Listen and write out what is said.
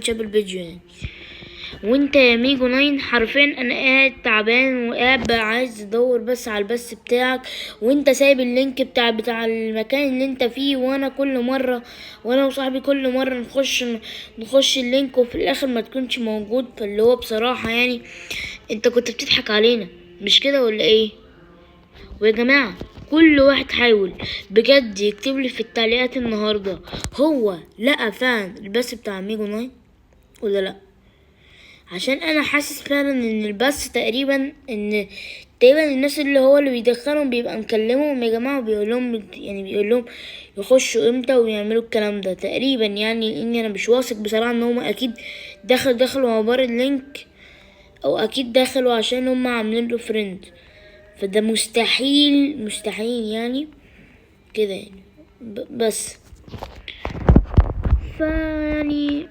شاف الفيديو يعني. وانت يا ميجو ناين حرفيا انا قاعد تعبان وقاعد بقى عايز ادور بس على البث بتاعك، وانت سايب ال link بتاع المكان اللي انت فيه، وانا كل مرة وانا وصاحبي كل مرة نخش ال link وفي الاخر ما تكونش موجود. فاللي هو بصراحة يعني انت كنت بتضحك علينا، مش كده ولا ايه؟ ويا جماعة كل واحد حاول بجد يكتب لي في التعليقات النهاردة هو لقى فعلا البث بتاع ميجو ناين ولا لا، عشان انا حاسس فعلا ان البث تقريبا ان تقريبا الناس اللي هو اللي بيدخلهم بيبقى مكلمهم يا جماعة وبيقول لهم، يعني بيقول لهم يخشوا امتى ويعملوا الكلام ده تقريبا يعني، لاني انا مش واثق بصراحة ان هم اكيد دخلوا عبارة ال link، او اكيد دخلوا عشان هم عاملين له friend، فده مستحيل مستحيل يعني كده يعني بس فيعني